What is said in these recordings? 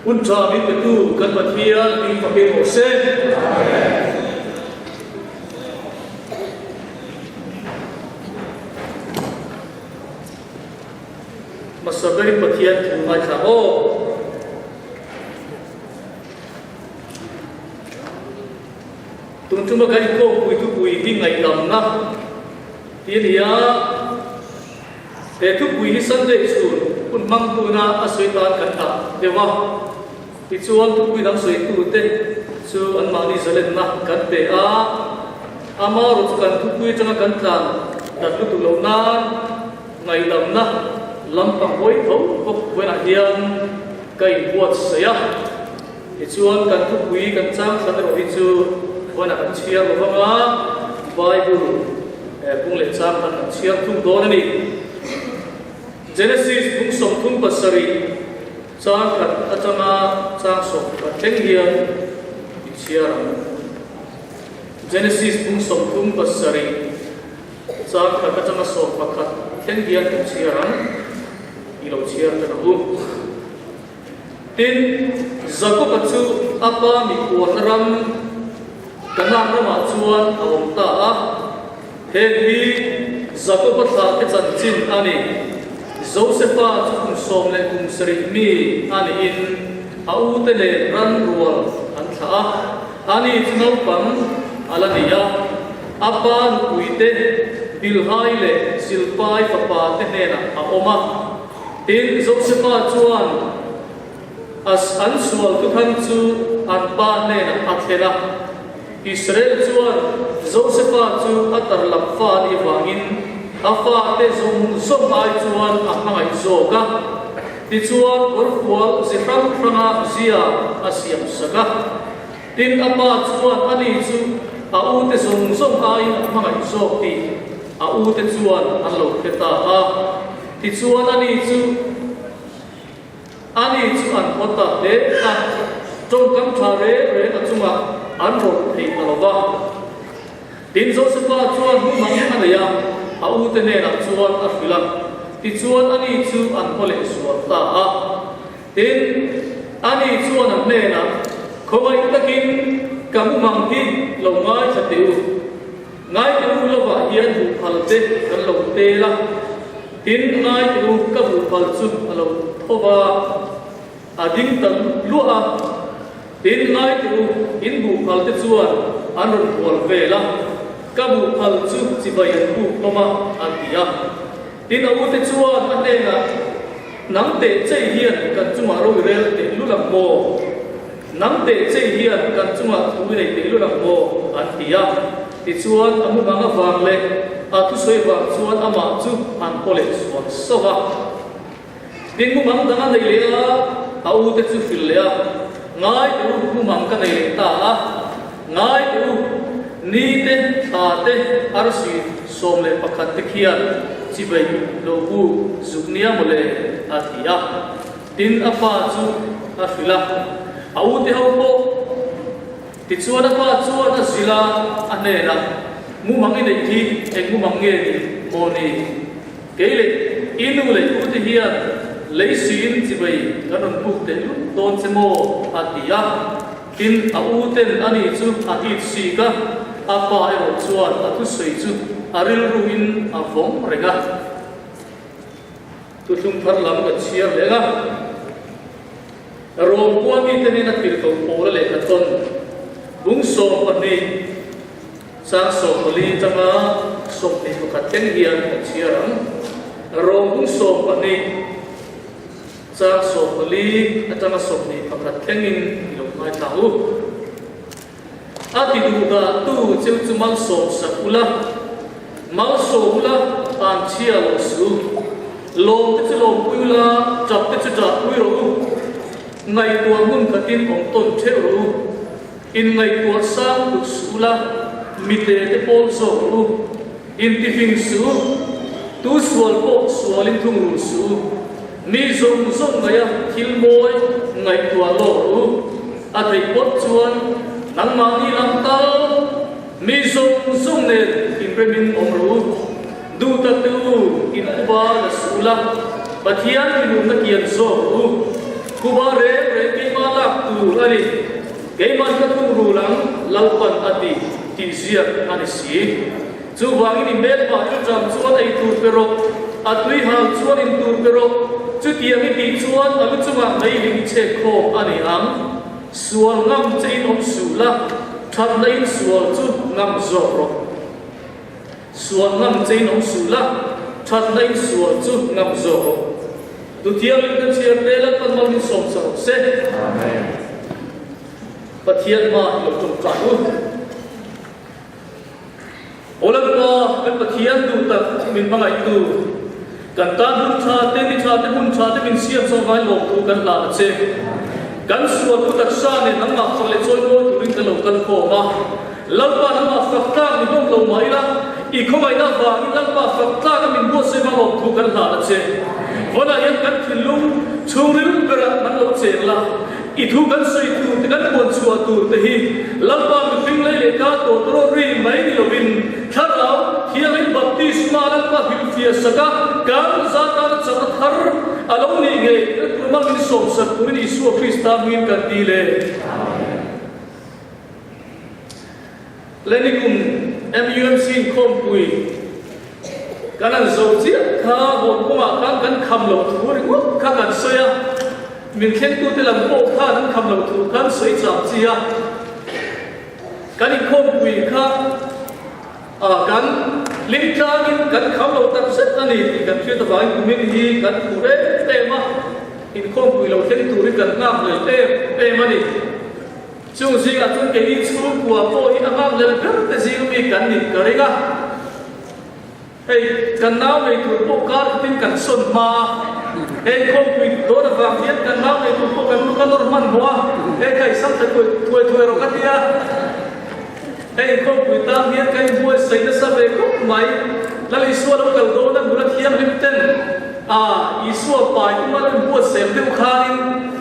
Hun tha min petu kan Pathian hming fakin rawh se. Hmasa berin Pathian thu ngaithla aw. Tun tuma kan inkhawmpui thupui hi ngaihdamna tih a ni a. He thupui hi Sunday chhun hun hmang tuna a sawi tan kan dah deuh a. Tichuan thupui dang sawitute chu anmahni zalenna kan pe a. Amaherawh chu kan thupui atanga kan tlan dat lutuk loh nan ngaihdamna lampang hawi tho bawk vawiinah hian ka inbuatsaih a. Tichuan kan thupui kan chang thlan erawh hi chu vawiinah kan chhiar lo vang a, Bible bung leh chang khan kan chhiar thung dawn a ni. Genesis bung 37 chang khat atanga chang 11 thleng hian i chhiar ang. Genesis bung 37 chang khat atanga 11 thleng hian kan chhiar ang. I lo chhiar ta ang u. Tin, Jakoba chu a pa mikhualna ram Kanaan ramah chuan a awm ta a. Heng hi Jakoba thlahte chanchin a ni. Josefa chu kum 17 mi a niin a ute nen ran rual an thlah a. Ani chu naupang a la ni a, a pa nupuite Bilhai leh Zilpai fapate hnenah a awm a. Tin, Josefa chuan as an sual thuthang chu an pa hnenah a thlen a. Israel chuan Josefa chu a tarlam fa a nih avangin a fate zawng zawng ai chuan a hmangaih zawk a. Tichuan, kawrfual zi hrang hranga zia a siam sak a. Tin, a pa chuan ani chu a ute zawng zawng aiin a hmangaih zawk tih a ute chuan an lo hre ta a. Tichuan ani chu ani chu an haw ta hle a, tawngkam tha reng reng a chungah an rawlh thei ta lo va. Tin, Josefa chuan hmumang a nei a, a ute hnenah chuan a hrilh a, tichuan ani chu an haw leh sual ta a. Tin, ani chuan an hnenah, Khawngaih takin ka mumang hi lo ngaithla teh u. Ngaite u lovah hian buhphal te kan lo tel a, tin ngaite u ka buhphal chu a lo tho va, a ding ta luah a, tin ngaite u in buhphal te chuan an rawn hual vel a, ka buhphal chu chibai an buk hlawm a, a ti a. Tin a ute chuan a hnenah, Nang teh chei hian kan chungah ro i rel teh lul ang maw? Nang teh chei hian kan chungah thu i nei teh lul ang maw? an ti a. Tichuan a mumang avang leh a thusawi vang chuan amah chu an haw leh sual sauh a. Tin mumang dang a nei leh a, a ute chu hrilh leh a, Ngai teh u, mumang ka nei leh ta a. Ngai teh u, ni te, thla te, arsi 11 te khian chivei lo bu zuk nia maw le, a ti a. Tin, a pa chu a hrilh a, a ute ho pawh. Tichuan a pa chuan a zilh a, a hnenah, Mumang i neih hi eng mumang nge ni maw ni? Kei leh i nu leh ute hian lei siin chivei kan rawn buk teh lut dawn che maw? a ti a. Tin, a u ten ani chu a it sik a, a pa erawh chuan a thusawi chu a rilruin a vawng reng a. Thuthlung thar lam kan chhiar leng a, Rom khua mite nen a thilto pawl a lehkha thawn bung 12 chang 14 atanga 21 thleng hian kan chhiar ang. Rom bung 12. Chang 14 atanga 21 thlengin i lo ngaithla u. A ti duh dah tu cheu chu malsawm sak ula, malsawm ula an chhia lo su. Lawm te chu lawmpui ula, tap te chu ṭahpui rawh u. Ngaihtuah hmun khatin awm tawn ṭheuh rawh u. Inngaihtuah sang tuk suh ula, mite te pawl zawk rawh u. Intifing suh u, tu sual pawh sualin thungrul suh u. Mi zawng zawng ngaih a thil mawi ngaihtuah lawk rawh u. A theih pawt chuan nangmahni lam tal mi zawng zawng nen inremin awm rawh u. Duh tak te u, in upa la suh ula. Pathian thinurna kian zawk rawh u. Phuba reng reng keimah lak tur a ni. Keiman ka thung rul ang, Lalpan a ti, tih ziak a ni si. Chuvangin i hmelpah chu ṭam chuan ei tur pe rawh, a tui hal chuan in tur pe rawh. Chutiang i tih chuan a lu chungah meiling i chhek khawm a ni ang. Sual ngam che in awm suh la, ṭhatna in sual chu ngam zawk rawh. Sual ngam che in awm suh la, ṭhatna in sual chu ngam zawk rawh. Tuthiangin kan chhiar te Lalpan mal min sawm sa rawh se. Amen. Pathian hma i lo ṭawngṭai u. Aw Lalpa, kan Pathian duh tak min hmangaihtu, kan tan hun ṭha te, ni ṭha te, hmun ṭha te min siam chawk ngai lawm thu kan hlan a che. Kan sual pu taksa nen nangmah fak leh chawi mawi turin kan lo kal khawm a. Lalpa nangmah fak tlak ni hlawm lo mah ila, i khawngaihna avangin Lalpa fak tlak a min buatsaih vang lawm thu kan hlan a che. Vawnah hian kan thinlung chhungril berah kan lo cheng la. I thu kan sawi tur te kan puan chhuah tur te hi Lalpa mihring lei leh ka tawh tawrawt ri mai ni lovin Thlarau Thianghlim Baptisma Lalpa hrilhfiah sak a, kan za tana chakna thar a lo nih ngei kan turma min sawmsak turin Isua Krista hmingin kan ti le. Lenikum MUMC inkhawmpui kan han zo chiah kha hawn kawngah khan kan kham loh thu ringawt kha kan sawi a, min thlengtute lam pawh khan an kham loh thu khan sawi cham chi a, kan inkhawmpui kha kan hlim tlangin kan kham lo tak zet a ni tih kan hriat avangin kumin hi kan phu em em a, inkhawmpui lo thleng turin kan nghak lel em em a ni. Chung zingah chuan keini chhungkua pawh hi a nghakhlel ber te zing mi kan nih ka ring a. Hei kan nau nei tur pawh kar khatin kan sawn hma a, hei khawmpui dawn avang hian kan nau nei tur pawh kan lu ka nawr hmanhmawh a, hei kha i sam tha thuai thuai thuai rawh ka ti a. Hei khawmpui tan hian ka inbuatsaih nasa ve khawp mai. Lal Isua lo kal dawn a nula thianghlim ten a Isua pai tuma lo inbuatsaih ang deuh khanin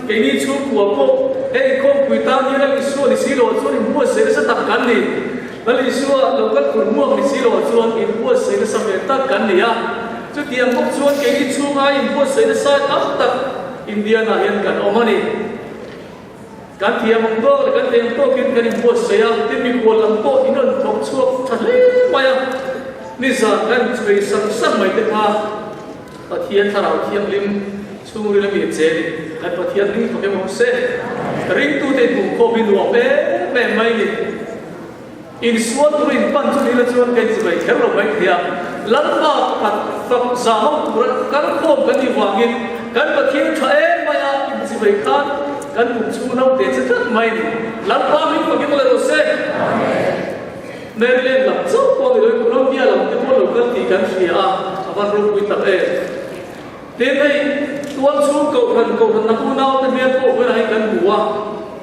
keini chhungkua pawh hei khawmpui tan hian Lal Isua ni si loh chuan inbuatsaih nasa tak kan ni. Lal Isua lo kal tur hmuak ni si loh chuan inbuatsaih nasa ve tak kan ni a. Chutiang bawk chuan keini chhunga inbuatsaih nasa tam tak Indiana hian kan awm a ni. Kan thiam ang tawk leh kan thei ang tawkin kan inbuatsaih a, tin mikhual lam pawh in rawn thawk chhuak tha hle mai a, nizan kan inchhei sang sang mai te kha Pathian Thlarau Thianghlim chhungril a mi che ni, kan Pathian hming thawk em awm se, ringtute inhmuhkhawm hi nuam em em mai ni. Insual tur inpan chu nila chuan ka inchivai kher lo mai thei a, Lalpa pakhat fak za ho tura kal khawm kan nih vangin kan Pathian tha em mai a, inchivai khan kan pum chhung lo te che tlat mai ni. Lalpa hming fakin le rawh se. Maryland lam chauh pawh ni loin Colombia lam te pawh lo kal tih kan hria a, a van ropui tak em. Tin hei tual chhung kohhran kohhran na unau te hmel pawh vawilah hian kan hmu a,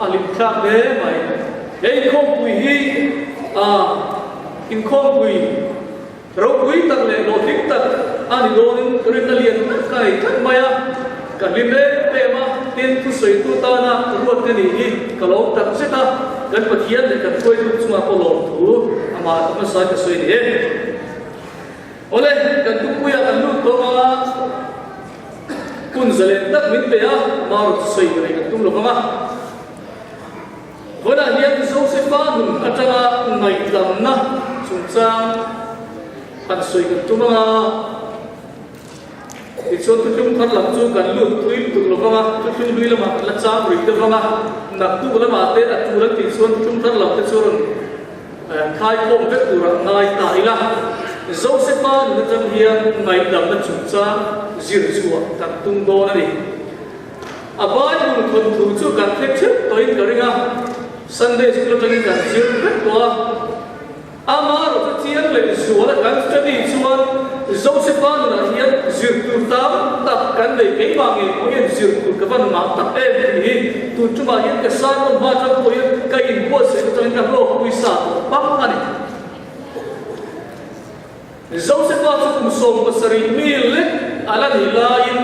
a hlimthlak hle mai. He inkhawmpui hi ah inkhawmpui ropui tak leh hlawhtling tak a ni dawnin rinna lian tak ka nei tlat mai a, ka hlim em em a, tin thusawitu tana ruat ka nih hi ka lawm tak zet a, kan Pathian leh kan hruaitu chungah pawh lawmthu amah ka hmasa ka sawi ni e. Awle, kan tupuiah kan lut tawh a, hun zalen tak min pe a, Maru chu sawi reng an tum lo vang a. Vawiinah hian Josefa nun atanga ngaihdamna chungchang han sawi kan tum ang a, tichuan thuthlung thar lam chu kan lut thui lutuk lo vang a, thuthlung hlui lamah kan la chang rih deuh vang a, naktuk lamah te a tul an tih chuan thuthlung thar lam te chu rawn Khai khawm vek turah ngai ta ila, Josefa nun atang hian ngaihdamna chungchang zir chhuah kan tum dawn a ni. A Bible thawnthu chu kan hre theuh tawhin ka ring a, Sunday School atangin kan zir vek tawh a. Amaherawhchu chiang leh zuala kan study chuan Josefa nunah hian zir tur tam tak kan nei keimah ngei pawh hian zir tur ka van ngah tak em tih hi tun tumah hian ka sermon hma atang pawh hian ka inbuatsaih atangin ka hlawkpui sa tawh pang a ni. Josefa chu kum 17 mi lek a la nih laiin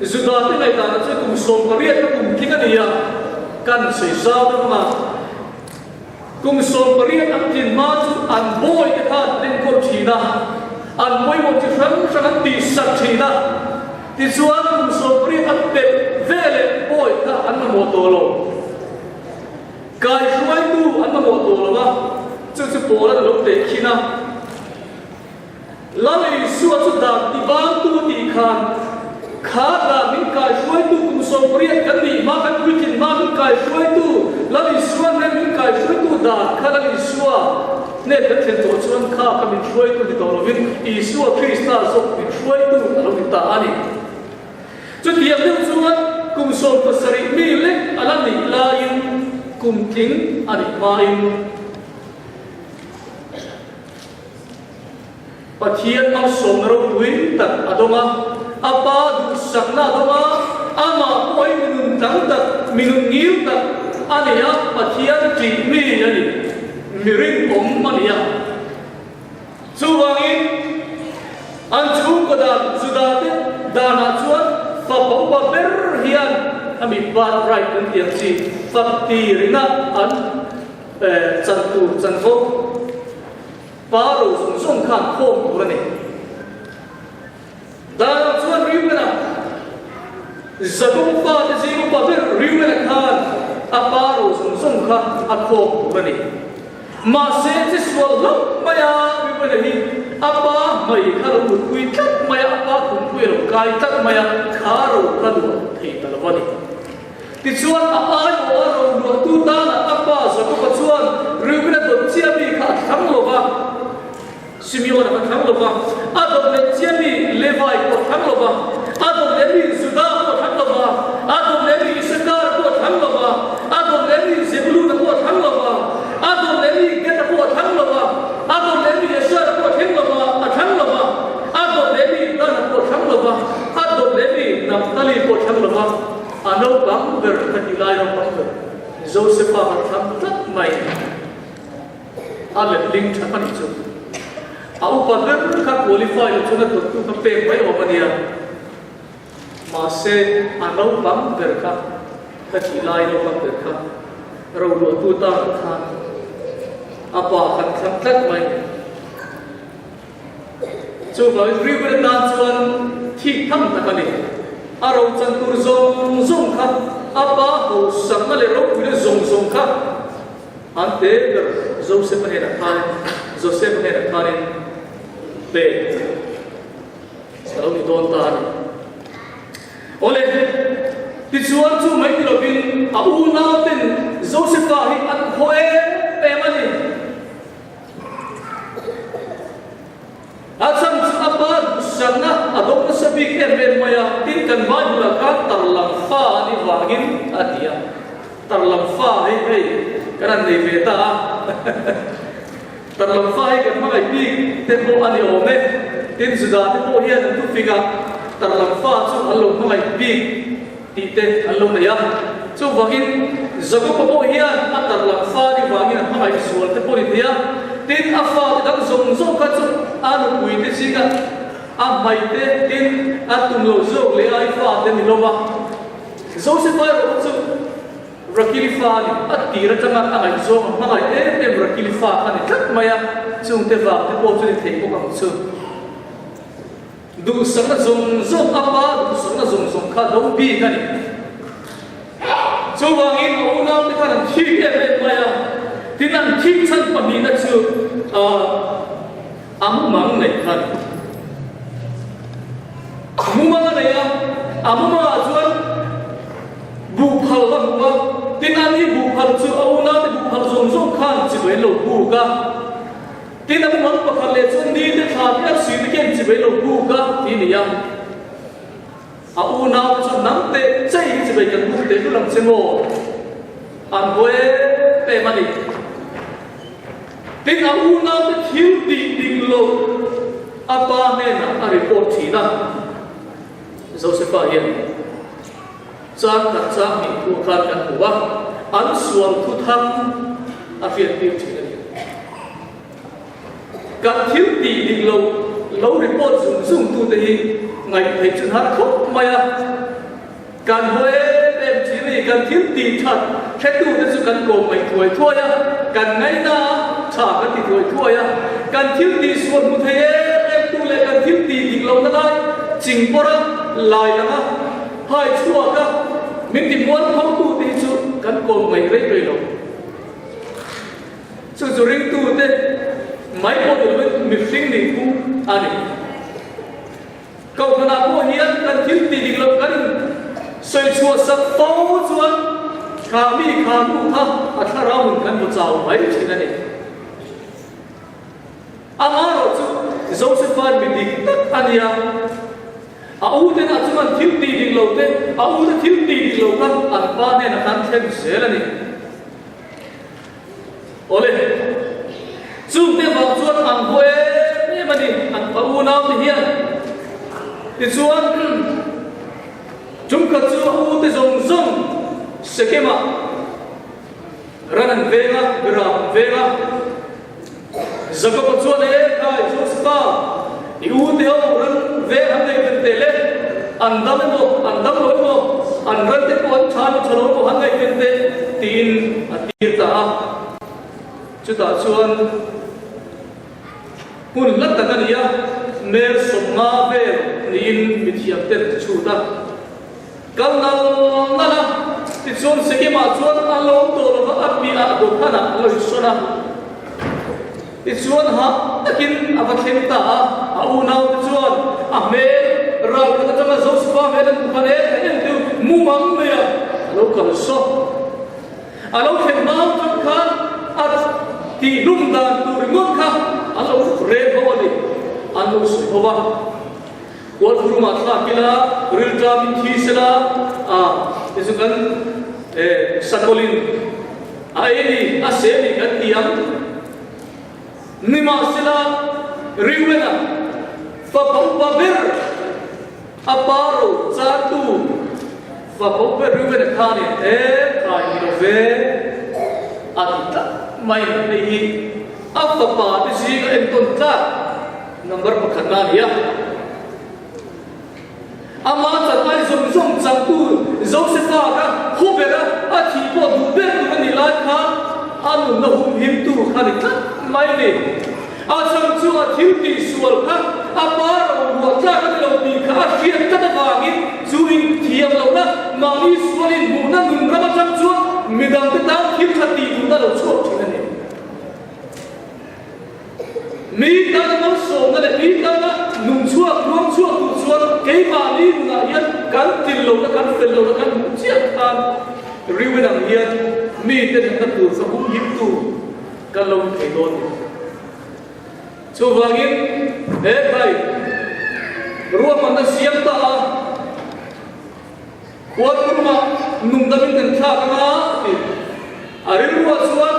Juda te ngaihdanah chuan kum 18 ka kum tling a ni a, kan sawi zau deuh ang a. Kum 18 an tlin hma chu an bawi te kha an enkawl thin a, an pawimawh chi hrang hrang an tihsak thin a. Tichuan kum 80 an pelh veleh pawi kha an mamawh tawh lo. Kaihruaitu an mamawh tawh lo a, chu chu Paula'n a lo tehkhin a. Lal Isua chu dan tibangtu tih khan kha dan min kaihruaitu kum 80 kan nih hma, kan puitlin hma min kaihruaitu Lal Isua nen min kaihruaitu dan kha Lal Isua hnen kan thlen tawh chuan kha kha min hruaitu ni tawh lovin Isua Krista zawk min hruaitu a lo ni ta a ni. Chutiang deuh chuan kum 17 mi lek a la nih laiin kum tling a nih hmain Pathian malsawmna ropui tak a dawng a, a Pa duhsakna a dawng a, amah pawh hi minun tlang tak, minun ngil tak a ni a, Pathian ṭih mi a ni, mi rinawm a ni a. Chuvangin, an chhungkaw dan Judate danah chuan fapa upa ber hian a mi birthright kan tih ang chi, fap tirina an chan tur chanvo. Pa ro zawng zawng khan khawm tur a ni. Danah chuan Reuben-a, Jakob fate zing upa ber Reuben-a khan a pa ro zawng zawng kha a khawm tur a ni. Mahse, che sual hlauh mai a, Reuben-a hi a pa hmai kha lo mutpui tlat mai a, a pa khumpui a lo kai tlat mai a, kha ro kha luah thei ta lo a ni. Tichuan, a aiawh a ro luahtu tana a pa Jakoba chuan Reuben-a dawt chiah mi kha a thlang lo va, Simeon-a kha thlang lo va, a dawt leh chiah mi Levi pawh a thlang lo va, a dawt leh mi Juda pawh a thlang lo va, a dawt leh mi Isakar pawh a thlang lo va, a dawt leh mi Zebulun-a pawh a thlang lo va, a dawt leh mi Gad-a pawh a thlang lo va, a dawt leh mi Asher-a pawh a thleng lo va, a thlang lo va, a dawt leh mi Dan-a pawh a thlang lo va, a dawt leh mi Naphtali pawh a thlang lo va. A naupang ber ka tih lai naupang ber Josefa kan thlang tlat mai. A letling tha a nih chu. A upa ber kha qualify loh chuan a dawttu kha pek mai awm a nia. Mahse a naupang ber kha ka tih lai naupang ber kha roluahtu tan khan a pa kan thlang tlat mai. Chuvangin Reuben tan chuan thik tham tak a ni. A rochan tur zawng zawng kha, a pa hausakna leh ropuina zawng zawng kha an te ber Joseph-a hnenah khanin, Joseph-a hnenah khanin pek a lo ni dawn ta a ni. Awle, tichuan chu mai ni lovin a unauten Joseph-a hi an haw em em a ni. A chhan chu a pa duhsakna a dawng nasa bik em em mai a, tin kan Bible-ah khan tarlang fa a nih vangin a ti a, tarlang fa hei hei kan han nei ve ta a, tarlang fa hi kan hmangaih bik te pawh a ni awm e, tin Juda te pawh hian an thufingah tarlang fa chu an lo hmangaih bik. Tih te an lo nei a. Chuvangin Jakoba pawh hian a tarlang fa ni vangin a hmangaih sual te pawh ni thei a. Tin, a fate dang zawng zawng kha chu a nupui te zinga a hmai te tin a tum lo zawk leh a i fate ni lo va. Josefa erawh kha chu Rakili fa a ni. A tir atanga a ngaihzawng a hmangaih em em Rakili fa kha ni tlat mai a, chungte vang te pawh chu ni thei bawk ang chu. Duhsakna zawng zawng a pa duhsakna zawng zawng kha do bik a ni. Chuvangin a unaute khan an thik em em mai a, tin an thik chhan pahnihna chu a mumang neih kha a ni. Mumang a nei a, a mumangah chuan buhphal a hmu a, tin ani buhphal chu a unaute buhphal zawng zawng khan chibai an lo buk a. Tin, a mumang pakhat leh chuan ni te thla te a chhui te khian chibai lo buk a ti a ni a. A unau te chuan nang teh chei hi chibai kan buk teh lul ang che maw? An haw em em a ni. Tin, a unau te thil tih dik lo a pa hnenah a report thin a. Josefa hian chang khat chang hnih pawh khan kan hmu a, an sual thu thang a hriattir thin a ni. Kan thil tih dik lo lo report zung zung tute hi ngaihtheih chu har khawp mai a, kan haw em em thin a ni. Kan thil tih that hretute chu kan kawm ngaih thuai thuai a, kan ngaihna a tha kan ti thuai thuai a, kan thil tih sual hmu thei em em tu leh kan thil tih dik lohna lai ching pawr a. lai lang a, hai chhuak a, min ti mual pho tu te hi chu kan kawm ngaih rei rei lo. Chu chu ringtu te mai pawh ni lovin mihring nih phung a ni. Kohhranah pawh hian kan thil tih dik loh kan in sawi chhuah sak fo chuan kha mi kha nu kha a thlarau nun kan hmu chau mai thin a ni. Amaherawh chu Josepha'n mi dik tak a nia, a u te nah chuan thil tih dik lo te, a u te thil tih dik lo kha an pa hnenah khan thlen zel a ni. Awle, chungte vang chuan an haw em em a ni, an pa unau te hian. Tichuan, tumkhat chu a ute zawng zawng Shechem-ah ran an veng a, Beram an veng a. Jakob-a chuan, E khai, Joseph-a, i ute ho ran veng an nei ven teh le, an dam emaw, an dam lo emaw, an ran te pawh an tha emaw tha lo emaw han nei ven teh, tiin a tir ta a. Chutah chuan hmun hla tak a ni a, mel 50 vel niin mithiam ten a chhut a. Kal nal nal a, tichuan Sekemah chuan a lo tawh lo va, a piahah Dothanah a lo insawn a. Tichuan hah takin a va thleng ta a, a unaute chuan a hmel ral khat atanga Josefa hmel an hmu khan e, ka en chu mumang mai a, a lo kal sawk. A lo thlen hma atang khan a tihhlum dan tur ringawt kha an lo rel ho a ni, an lo sawi ho va. Kualpurumah thlak ila, rilṭam in thi sela, a ti chu kan sakawlin a ei ni, a seh ni kan ti ang. Nimahsela, Reuben-a fapa upa ber, a pa ro chartu fapa upa ber Reuben-a khanin, E khai ni lo ve, a ti tlat mai a ni. Hei hi a fapa te zinga entawn tlak Number pakhatna a ni a. Ama chan ai zawng zawng changtu Josepha kha hu bera a thih pawh duh ber tur a nih lai khan a nunna humhimtu kha ni tlat mai a ni. A chhan chu a thil tih sual kha a pa ro ruah tlak a ni lo tih kha a hriat tlat avangin chu inthiam lohna mahni sual inhmuhna nun ram atang chuan midangte tan thil tha tih duhna lo chhuak thin a ni. Mi tana malsawmna leh mi tana nung chhuak, ruang chhuak duh chuan keimahni nunah hian kan tlin lohna, kan fel lohna kan hmuh chiah khan Reuben ang hian mite nunna tur kha humhimtu kan lo ni thei dawn ni. Chuvangin he khai ruahmanna siam ta a, Khualpurumah nungdamin kan thlak ang a ti. A rilruah chuan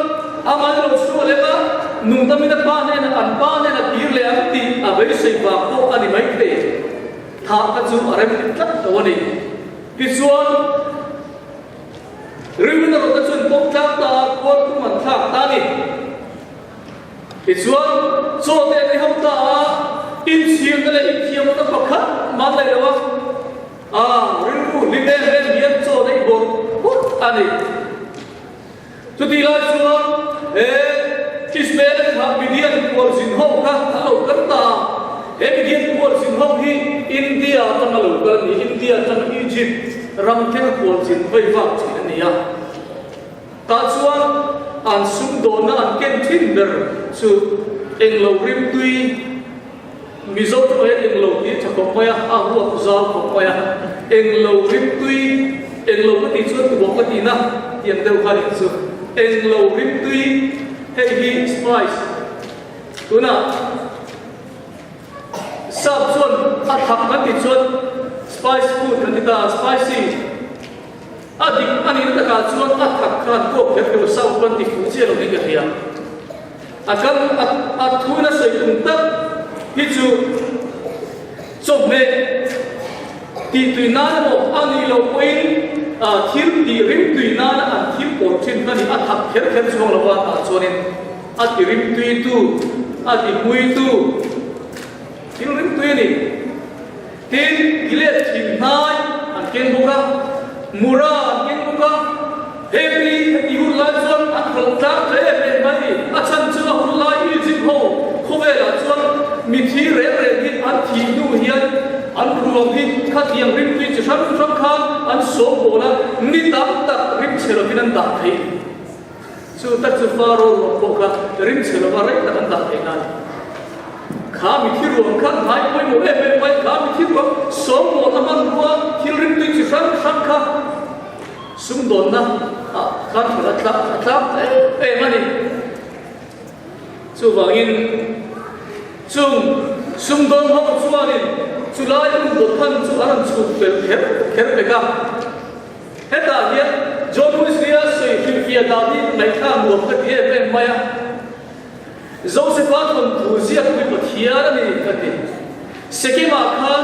amah in lo chhuah leh a, nungdamin a pa hnenah an pa hnenah kir leh ang tih a beisei vang pawh a ni maithei. Thah kha chu a rem ti tlat lo a ni. Tichuan, Reuben a rawhna chuan pawm tlang ta a, khualpum an thlak ta a ni. Tichuan, chaw te an ei ho ta a, inchhirna leh inthiamna pakhat mah an nei lo a. A rilru hlim em em hian chaw daih bawrh bawrh a ni. Chutih lai chuan he Ishmael kha Midian khualzin ho kha an lo kal ta a. He Midian khualzin ho hi India atanga lo kal a ni. India atanga Egypt ram thlenga khualzin vei vak thin a ni a. Tah chuan an sumdawnna an ken thin ber chu englo rimtui, Mizo chu hian englo tih a tha khawp mai a, a huap zau khawp mai a, englo rimtui, englo ka tih chuan tubawk ka tihna tih ang deuh kha a nih chu. Englo rimtui, hei hi spice, tunah sap chuan a thak kan tih chuan spice food kan ti ta a, spicy a dik a nihna takah chuan a thak khan kuak kher kher lo, sap chuan ti fuh chiah lo niin ka hria. A kal a a thuin a sawi tum tak hi chu chawhmeh tih tui nan emaw a nih loh pawhin thil tih rim tui nana an thil pawr thin kha ni a thak kher kher chuang lo a tah chuanin a ti rim tui tu a ti hmui tu thil rim tui a ni. Tin, Gilead thing hnai an keng bawk a, Mura an keng bawk a, hemi heti hun lai chuan an hralh tlang hle em em mai. A chhan chu a hun lai Egypt ho khawvelah chuan mithi reng reng hi an thih hnu hian An ruang hi khatiang rimtui chi hrang hrang khan an sawmbawl a, ni tam tak rimchhe lovin an dah thei. Chu tak chu Faro ruang pawh kha rimchhe lova rei tak an dah thei nan. Kha mithi ruang kha ngai pawimawh em em mai, kha mithi ruang sawmbawl a hmanrua thil rimtui chi hrang hrang kha sumdawnna ah khan a tlang em em a ni. Chuvangin, chung sumdawn ho chuanin chulai hun dawthan chu a rawn chhuk fel kher kher vek a. Hetah hian John Wesley-a sawi hrilhfiah dan hi ngaihthlak nuam ka ti em em mai a. Joseph-a thawnthu ziakpui Pathian a ni ka ti. Sekemah khan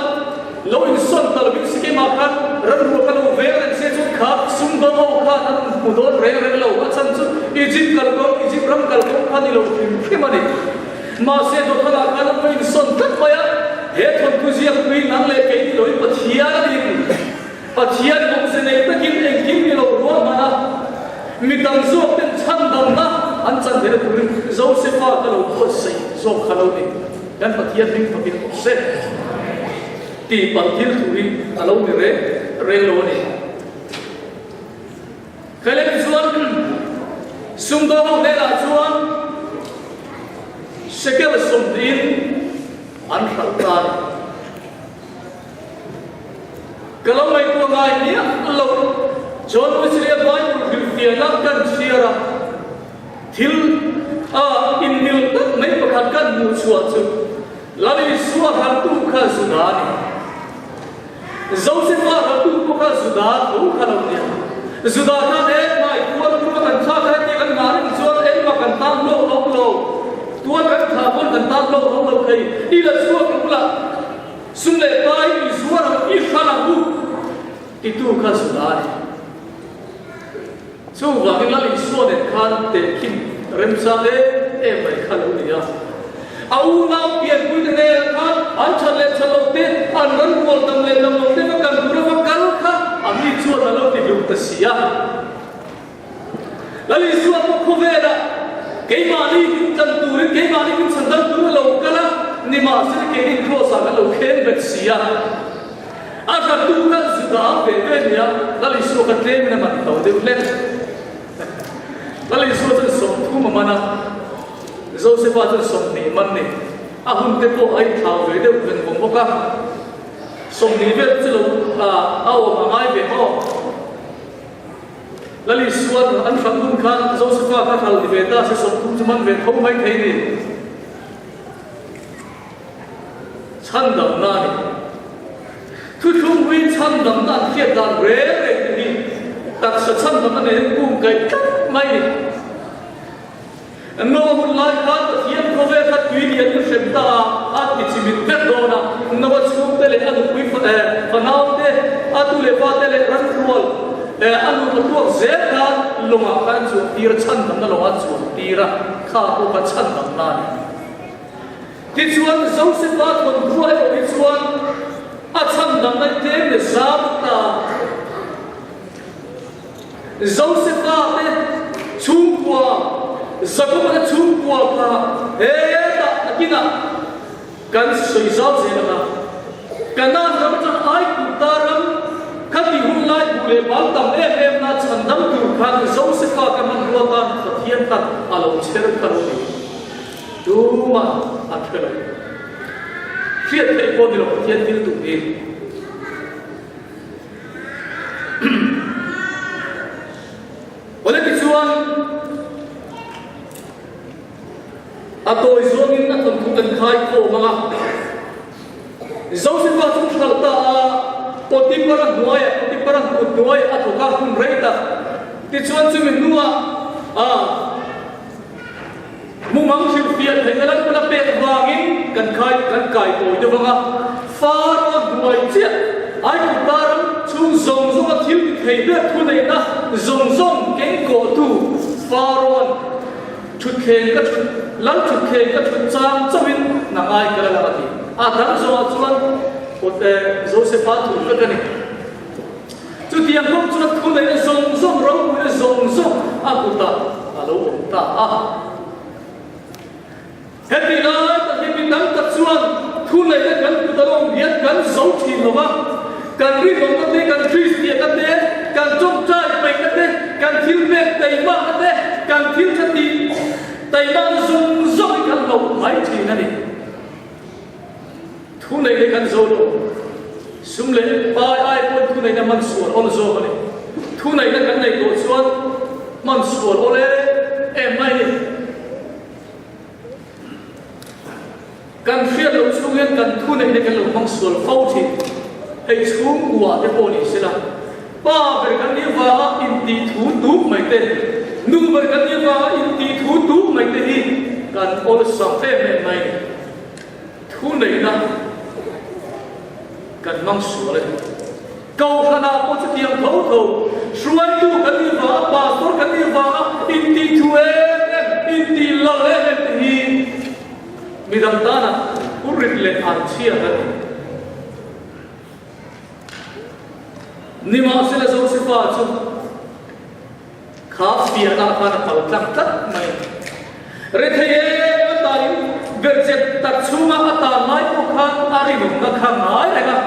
lo insawn ta lovin Sekemah khan ramruah kha lo veng reng se chuan kha sumdawng ho khan an hmu dawn reng reng lo. A chhan chu Egypt kalkawng, Egypt ram kalkawng kha ni lo hrim hrim a ni. Mahse Dothanah khan an lo insawn tlat mai a, he thawnthu ziakpui nang leh kei ni loin Pathian a ni. Pathian awmze nei takin engkim ni lo ruahman a, mi dang zawk ten chhandamna an chan theihna turin Josefa ka lo buatsaih zawk kha lo ni. Kan Pathian hming fakin awm se tih palh thil thu hi a lo ni reng reng lo a ni. Caleb chuan sumdawng ho hnenah chuan shekel sawmhnihin an hralh ta a ni. Ka lo ngaihtuah ngai miah lo. John Wesley-a Bible hrilhfiahna kan chhiar a, thil a inmil tak mai pakhat kan hmuh chhuah chu Lal Isua hartu kha Juda a ni. Josefa hartu pawh kha Juda tho kha lo nia. Juda khan engmah i tuar tura kan thlak a heti kan ngah reng chuan engmah kan tan hlawk hlawk lo. Tuar kan thlah pawn kan tan hlawk hlawk lo thei. I la chhuak ang bulah. Sum leh pai i zuar ang i hran ang u titu kha Juda a ni. Chuvangin Lal Isua nen khan tehkhin remchang em em mai kha lo ni a. A unau pianpuite hnenah khan an that leh that loh te, an ran rual dam leh dam loh te va kan tur a va kal kha a mi chuan a lo ti hlum ta si a. Lal Isua pawh khawvelah keimahni min tlan turin, keimahni min chhan dam turin a lo kal a, nimahsela keini Kraws-ah kan lo kheng bet si a. A hlattu kha Juda ve ve a ni a, Lal Isua kha tlemin a man to deuh hlek. Lal Isua chuan 30 a man a, Josefa chuan 20 man ni. A hun te pawh a inthlau ve deuh veng vawng bawk a, 20 vel chu lo a awm a ngai ve maw? Lal Isua'n an hrang hun khan Josefa kha hral ni ve ta se 30 chu man ve tho mai thei ni. Chhandamna a ni. Thuthlung hlui chhandamna an hriat dan reng reng te hi taksa chhandamna nen kum kaih tlat mai ni. Noa hun lai khan Pathian khawvel kha tui lian in hrem ta a, a ti chimit vek dawn a. Noa chhungte leh a nupui fanau te, a tu leh pa te leh ranrual a nupa tuak zel khan lawngah khan an chuan tir a, chhandamna lawngah an chuan tir a, kha pawh kha chhandamna a ni. Tichuan Josefa thawnthu erawh hi chuan a chhandamna hi tlem leh zau ta a. Josefa te chhungkua, Jakoba te chhungkua kha hetah nakinah kan sawi zau zel ang a. Kanaan ram atang Aigupta ram kha tih hun lai buh leh bal tam em em na chhandam tur khan Josefa ka hmanrua tan Pathian khan a lo chher kha lo ni. Tumah an hre lo. Hriat theih pawh ni lo Pathian thil duh hi. Awle tichuan a tawi zawngin a thawnthu kan khai khawm ang a. Josefa chu hralh ta a, Potiphara hnuaiah, Potiphara kut hnuaiah a thawk a hun rei tak. Tichuan chumi hnuah a Mumang hrilhfiah theihna lam hmuna pek vangin kan khai kan kai tawi deuh ang a, Faro hnuai chiah Aigupta ram chhung zawng zawnga thil ti thei ber thuneihna zawng zawng kengkawhtu Farawn thutthleng ka thut lal thutthleng ka thut chang chauhin na ngai ka la lang a ti. A dang zawngah chuan Josefa thu vek a ni. Chutiang bawk chuan thuneihna zawng zawng, ropuina zawng zawng a kutah a lo awm ta a. Heti lai tak hi mi tam tak chuan thu. Thuneihna kan kut a lo awm hian kan zo thin lo va, kan rinawmna te, kan Kristianna te, kan tawngtai peihna te, kan thil pek teimakna te, kan thil tha tih teimakna zawng zawng hi kan hlauh mai thin a ni. Thuneihna hi kan zo lo. Sum leh pai ai pawn thuneihna hman sual awl zawk a ni. Thuneihna kan neih tawh chuan hman sual awl em em mai a ni. Kan hriat loh chhung hian kan thu neihna kan lo hmang sual fo thin. Hei chhungkua te pawh ni sela, pa ber kan nih vanga intih thu tuk mai te, nu ber kan nih vanga intih thu tuk mai te hi kan awlsam em em mai a ni. Thu neihna kan hmang sual a ni. Kohhranah pawh chutiang tho tho, hruaitu kan nih vanga, pastor kan nih vanga intih thu em em, intih lal em em te hi midang tana hurit leh anchhia kan ni. Nimahsela Josefa chu Kha fiahna khan a kal tlang tlat mai. Rethei em a tanin berchet tak chhunga a tan lai pawh khan a rinawmna kha ngai reng a.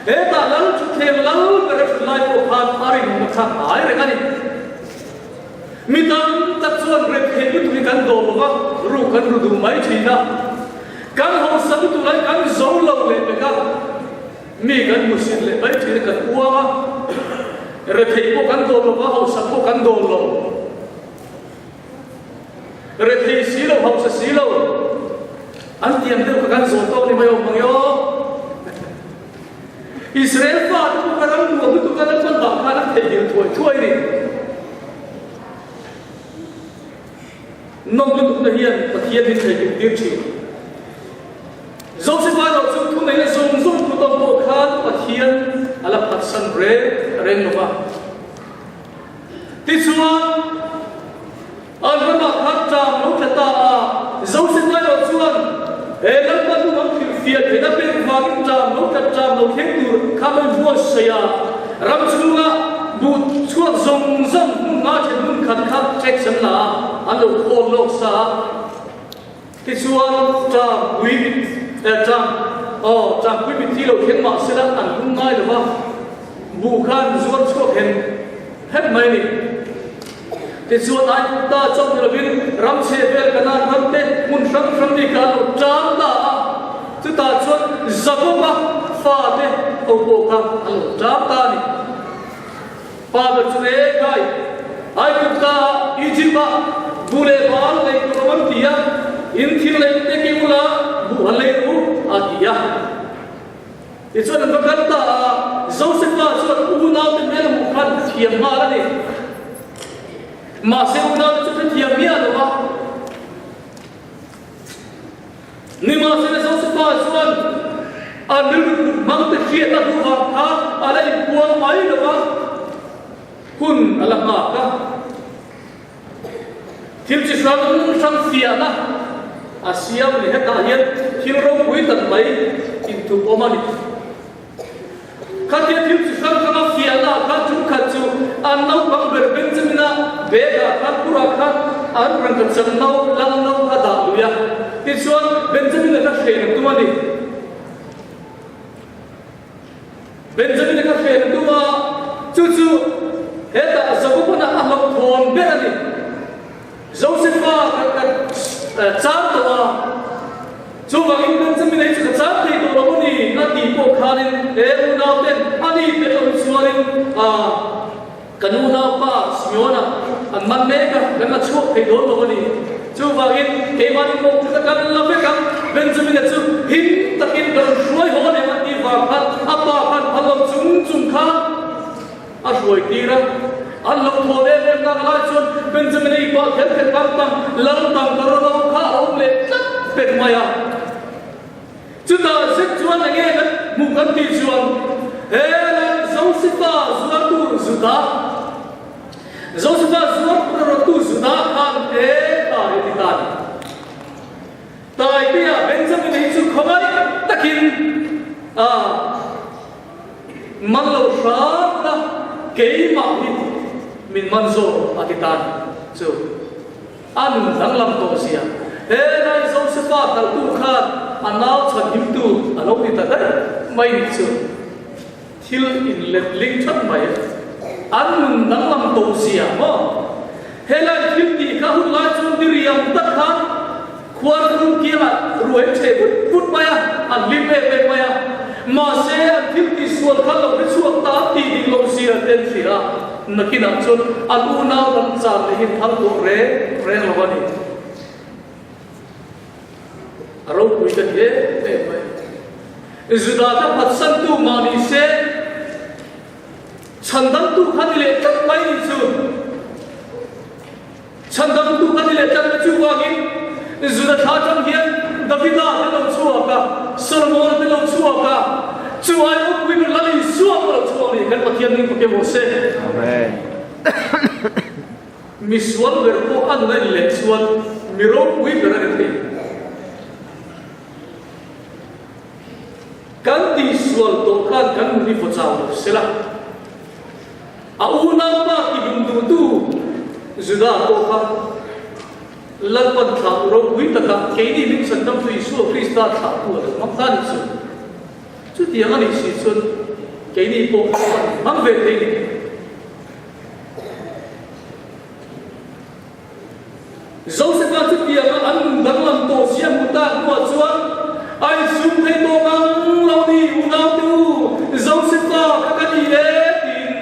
Hetah lal thutthleng lal ber a thut lai pawh khan a rinawmna kha ngai reng a ni. Mi tam tak chuan rethei lutuk hi kan dawm lo va, ruk kan ru duh mai thin a. Kan hausa lutuk lai kan zo lo leh pek a. Mi kan hmusit leh mai thin a kan uang a, rethei pawh kan dawn lo va, hausa pawh kan dawn lo. Rethei si lo, hausa si lo, an tiang deuh kha kan zawn tawk ni mai awm ang e aw. Israel fate pawh kha ram nuam lutuk a Lalpan dah khan an theihnghilh thuai thuai a ni. Nawm lutukna hian Pathian min theihnghilh tir thin. Josefa erawh chu thuneihna zawng zawng put awm pawh khan Pathian a la phatsan reng reng lo va. Tichuan, an ramah khan ṭam lo tla ta a, Josefa erawh chuan he Lalpa nu ang hrilhfiah theihna pek vangin ṭam lo tlat ṭam lo thleng tur kha lo inbuatsaih a, ram chhunga buh chhuak zawng zawng hmun nga ṭhen hmun khat kha tax an la a, an lo khawl lawk sa a. Tichuan, Ṭangpui mit, eh, Ṭang, aw, Ṭangpui mit thi lo thleng mah sela an lung ngai lo va, buh khan zuar chhuak hem hem mai a ni. Tichuan, Aigupta chauh ni lovin ram chhe vel Kanaan ram te hmun hrang hrang mi kha an lo ṭang ta a, chutah chuan Jakoba fate ho pawh kha an lo ṭang ta a ni. Pa ber chu e kai, Aigupta, Egypt-ah buh leh bal lei tur awm an ti a, in thil lei te ke ula buh han lei ru a ti a. Tichuan an va kal ta a, Josefa chuan unaute hmel a hmuh khan thiam nghal a ni. Mahse unaute chu hrethiam miah lo va. Nimahsela Josefa chuan a rilru kut hmang te hriat a duh vang kha a la inpuang mai lo va, hun a la nghak a. Thil chi hrang hrang fiahna a siam a ni. Hetah hian thil ropui tak mai inthup awm a ni. Khatia thil chi hrang hranga fiahna ah khan ṭumkhat chu an naupang ber Benjamina bag-ah khan purah khan an rangkachak no lal no kha dah lui a, tichuan Benjamina kha hren a tum a ni. Benjamina kha hren a tum a, chu chu hetah Jakobana a hlauhthawn ber a ni. Josefa ka ka chang tawh a, chuvangin Benjamin ei chu ka chang thei tawh lo a ni a tih pawh khanin he unauten a ni tel lo chuanin kan unaupa Simeona an man mek a, kan la chhuak thei dawn lo a ni. Chuvangin keimahni pawh chu ka kan la vek ang, Benjamin-a chu him takin ka rawn hruai haw a ni ang a tih vang khan a pa khan a lo chung chung kha A hruai tir a, an lo thaw em em nak lai chuan Benjamin-a i pah kher kher kang tang lal tang ka rawn awm kha a awm leh tlat pek mai a. Chutah zet chuan enge kan hmuh kan tih chuan he lai Josefa zuartu Juda, Josefa zuar rawtu Juda khan he ta hi ti ta a ni. Taitea Benjamin-a hi chu khawngaih takin a. Man lo hram la, keimah hi min man zawk a ti tan chu a nun danglam tawh zia. He lai Josefa kaltu khan. a nau chhanhimtu a lo ni ta daih mai ni chu thil inletling that mai an nun danglam tawh zia maw? Helai thil tih kha hun lai chuan diriam tak khan khuar rum kiangah ruai chhe vut vut mai a, an hlim em em mai a. Mahse, an thil tih sual kha lo hre chhuak ta an tih dik loh zia te an hria a, nakinah chuan an unau dang chan leh hi phal tawh reng reng lo a ni. A ropui ka ti em em mai. Juda te phatsantu mah ni se, Chhandamtu kha ni leh tlat mai ni chu. Chhandamtu kha ni leh tlat mai chuvangin Juda thla atang hian Davida te lo chhuak a, Solomona te lo chhuak a, chu ai ropui ber Lal Isua pawh lo chhuak a ni. Kan Pathian hming fak emaw se. Amen. Misual ber pawh a nun a inleh chuan mi ropui ber a ni thei. Kan tihsual tawh khan kan nun hi vaw chau lo sela, a unaupa tihlum duhtu Juda pawh kha Lalpan thlahtu ropui taka keini min chhandamtu Isua Krista thlahtu a lo hmang ta ni chu. Chutiang a nih si chuan keini pawh Lalpan hmang ve thei ni. Josefa chu tianga an nun danglam tawh si a hmuh tak hnuah chuan a insum thei tawh ngang lo ni, Unaute u, Josefa kha ka ni e tiin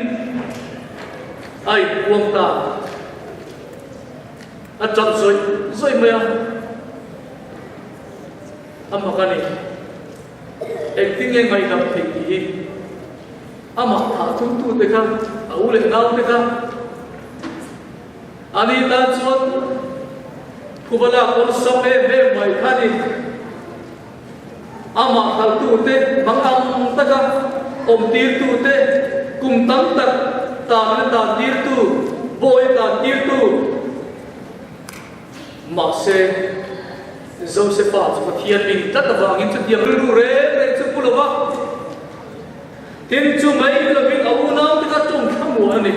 a inpuang ta. A ṭap zawih zawih mai a, a mak a ni. Engtin nge ngaihdam theih tih hi amah thah thumtute kha, a u leh naute kha, Ani tan chuan phuba lak awlsam em em mai kha ni. Amah hlaltute hmang ang taka awmtirtute, kum tam tak tanna tantirtu, bawi tantirtu. Mahse, Josefa chu Pathian min tlat avangin chutiang rilru reng reng chu pu lo va. Tin, chu mai lovin a unaute kha tawng thlamuan a ni.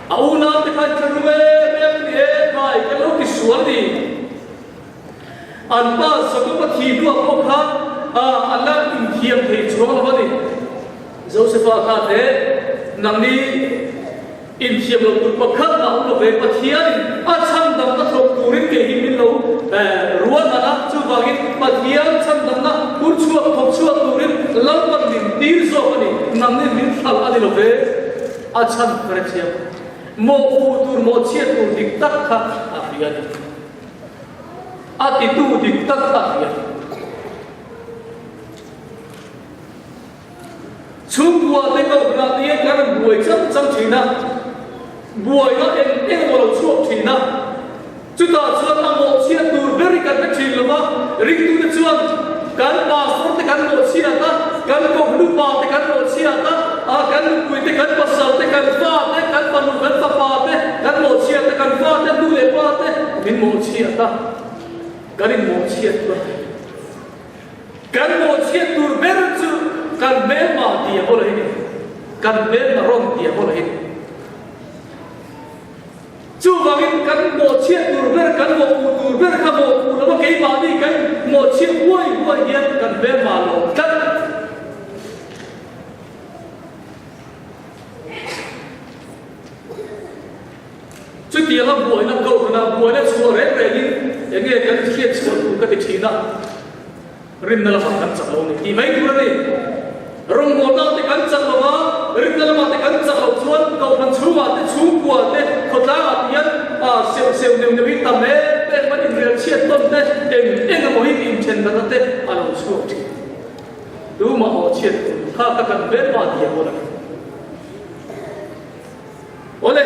A unaute khan thla rum em em ni e, khai ka lo ti sual ni. An pa Jakob-a thi hnuah pawh khan a la inthiam thei chuang lo a ni. Josefa khan he nangni inthiam lo tur pakhat mah awm lo ve, Pathianin a chhandamna thawk turin kei hi min lo ruahman a, chuvangin Pathian chhandamna hur chhuak thawk chhuak turin Lalpan min tir zawk a ni, nangni min hral a ni lo ve. A chhan ka hre thiam. Mawhpuh tur mawhchhiat tur dik tak kha a hria a ni. A titu dik tak kha a hria a ni. Chhungkua te kohna te hian kan rawn buai chang chang thin a, buaina eng eng emaw lo chhuak thin a. Chutah chuan a mawhchhiat tur ber hi kan hre thin lo va, ringtute chuan kan pastor te kan mawhchhiat a, kan kohnupa te kan mawhchhiat a, a kan nupui te, kan pasal te, kan fa te, kan fanu, kan fapa te kan mawhchhiat a, kan fa te, nu leh pa te min mawhchhiat a, kan inmawhchhiat tur a ni. Kan mawhchhiat tur ber chu kan hmelma tih a haw lo hi ni, kan hmelma rawn tih a haw lo hi ni. Chuvangin kan mawhchhiat tur ber, kan mawhpuh tur ber kha mawhpuh lova keimahni kan mawhchhiat huai huai hian kan hmelma lo tlat. Chutianga buaina kohhranah buaina chhuah reng rengin enge kan hriat chhuah tur ka ti thin a. Rinna lamah kan chak lo a ni tih mai tur a ni. Rawngbawlna te kan chak lo a, rinna lamah te kan chak loh chuan kohhran chhungah te, chhungkua te, khawtlangah te hian seuh seuh neuh neuh hi tam em em a inrel chhiat tawn te, eng eng emaw hi inthen natna te a lo chhuak thin. Tumah haw chhiat tur kha kha kan hmel mah ti a hawn a ni. Awle,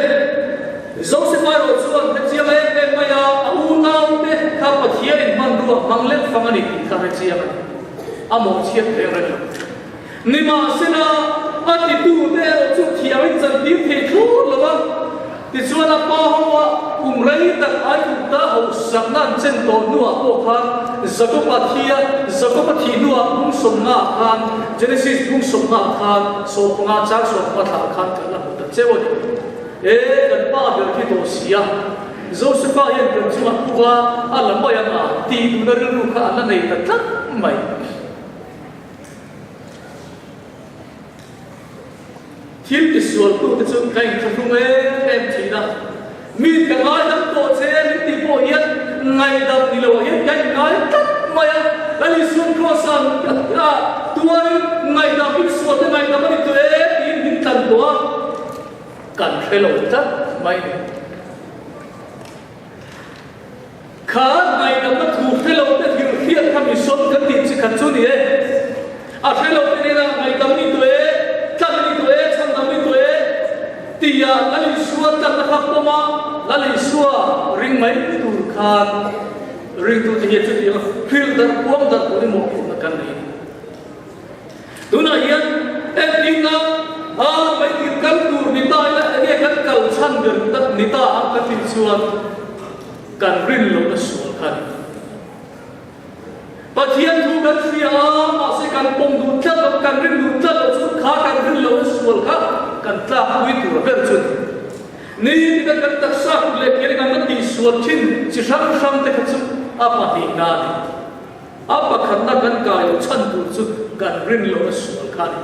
Josefa erawh chuan hrechiang em em mai a, a unaute kha Pathianin hmanrua hmang lek fang a ni tih kha hrechiang a ni. A mawhchhiat reng reng lo. Nimahsela, a titute erawh chu thiamin chantir thei thlur lo va, tichuan a pa hoa kum rei tak ai kum ta hauhsakna an chen tawh hnuah pawh khan Jakob-a thi a, Jakob-a thih hnuah phungsawmnaah khan, Genesis phungsawmnaah khan, 15 chang 15 thlah khan kan la hmu ta cheu a ni. E, kan pa ber khi tawh si a. Josefa hian kan chungah phuba a la mai ang a tih duhna rilru kha an la nei ta tlat mai. Thil tisualtute chu ka inthlahrung em em thin a, mi ka ngaidam tawh che min tih pawh hian ngaihdam ni loah hian ka inngai tlat mai a, Lal Isuan Kross-a tuarin ngaihdam in sualte ngaihdam a ni tawh e tiin min tlan tawh a, kan hre lo tlat mai a ni. Kha ngaihdamna thu hre lo te thil hriat kha mission kan tih chi khat chu ni e. A hre lo te nena ngaihdam ni tawh e, tlat ni tawh e, chhandam ni tawh e tia Lal Isua tlatna kha pawm a, Lal Isua ring mai tur khan ringtute hian chutianga hrilh darh puang darh tur hi mawhphurhna kan nei a ni. Tunah hian entirna a meitir kal tur ni ta ila enge kan kal chhan ber ni ta ang ka tih chuan kan rin lohna sual kha a ni. Pathian thu kan hria a, mahse kan pawm duh tlat lo, kan rin duh tlat loh chu kha kan rin lohna sual kha kan tlak pui tur ber chu a ni. Nitin kan taksa kut leh ke kan la tihsual thin chi hrang hrang te kha chu a pahnihna a ni. A pakhatna kan kai loh chhan tur chu kan rin loh a sual kha a ni.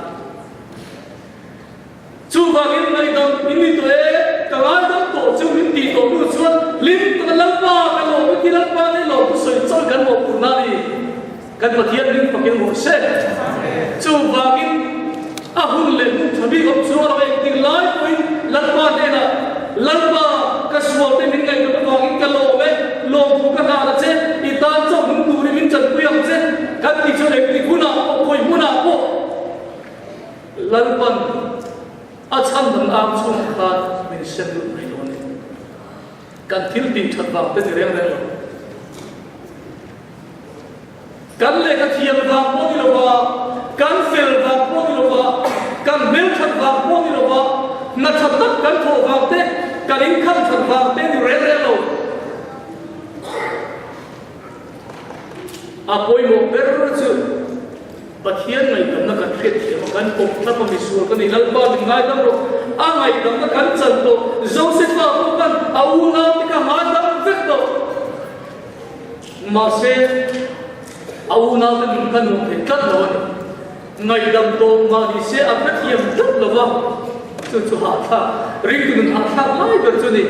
Chuvangin ngaihdam in ni tawh e, ka ngaidam tawh chu min tih tawh hnu chuan hlim taka Lalpa ka lawm i ti Lalpa nen lawm thusawi chawi kan mawhphurhna a ni. Kan Pathian hlim fakin rawh se. Chuvangin a hun leh hmun tha bik awm chuang lo engtik lai pawhin Lalpa hnenah Lalpa, ka sualte min ngaihtuah avangin ka lawm e, lawmthu ka nghah la che, i tan chauh hmun turin min chanpui ang che, kan ti chuan engtik hunah pawh, khawi hmunah pawh Lalpan a chhan dang ang chhungah khan min sem lut mai dawn a ni. Kan thil tih that vang te ni reng reng lo. Kan lehkha thiam vang pawh ni lova, kan fel vang pawh ni lova, kan hmelthat vang pawh ni lova, hna tha tak kan thawh vang te, kan inkham that vang te ni reng reng lo. A pawimawh ber chu Pathian ngaihdamna kan hriatthiam a, kan pawm thlap a, misual ka ni, Lalpa min ngaidam rawh, a ngaihdamna kan chan tawh, Josefa pawh khan a unaute kha ngaidam vek tawh. Mahse, a unaute nun kha nuam thei tlat lo a ni. Ngaihdam tawh mah ni se a hrethiam tlat lo va, chu chu hahthlak, ringtu nun hahthlak lai ber chu a ni.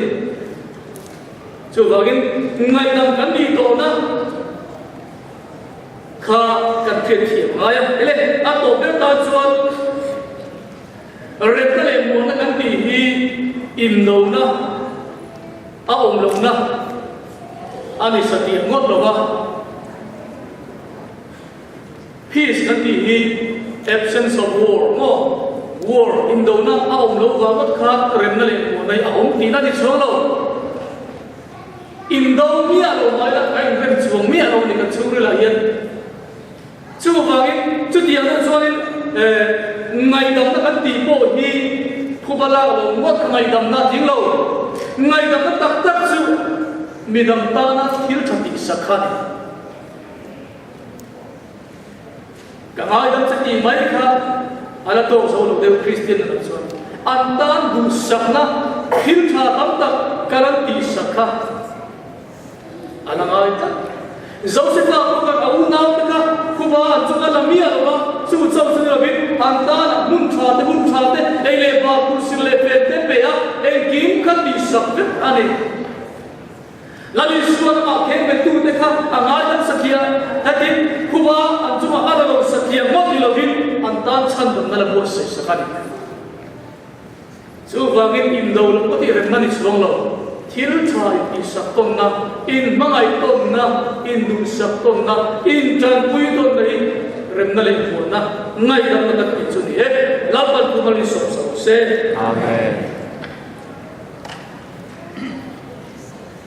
Chuvangin, ngaihdam kan nih tawhna kha kan hriatthiam ngai a. Ele, a tawp ber tan chuan remna leh muanna kan tih hi indona a awm lohna a ni satih ngawt lo va. Peace kan tih hi absence of war maw? War, indona a awm loh vang ngawt khan remna leh muanna hi a awm tihna a ni chuang lo. Indo miah lo mai la, a inrem chuang miah lo a ni kan chhungrilah hian. Chuvangin chutiang deuh chuanin ngaihdamna kan tih pawh hi phuba lak lo ngawt kha ngaihdamna a tling lo. Ngaihdamna tak tak chu midang tana thil tha tih sak kha a ni. Ka ngaidam che tih mai kha a la tawk zo lo deuh Kristian a lo chuan an tan duhsakna thil tha tam tak ka lan tihsak kha A la ngai tlat. Josefa pawh khan a unaute kha khuva an chung a la miah lo va, chu chauh chu ni lovin an tanah hmun tha te, hun tha te, ei leh bar tur sil leh pen te pe a, engkim kha tihsak vek a ni. Lal Isua lamah kheng betute kha a ngaidam satliah hetin khuva an chungah a la lo satliah ngawt ni lovin an tan chhandamna la buatsaih sak a ni. Chuvangin indo lo pawh hi remna ni chuang lo, thil tha intihsak tawnna, inhmangaih tawnna, induhsak tawnna, intanpui tawnna hi remna leh muanna, ngaihdamna kan tih chu ni e. Lalpan thu mal in sawm sa rawh se. Amen.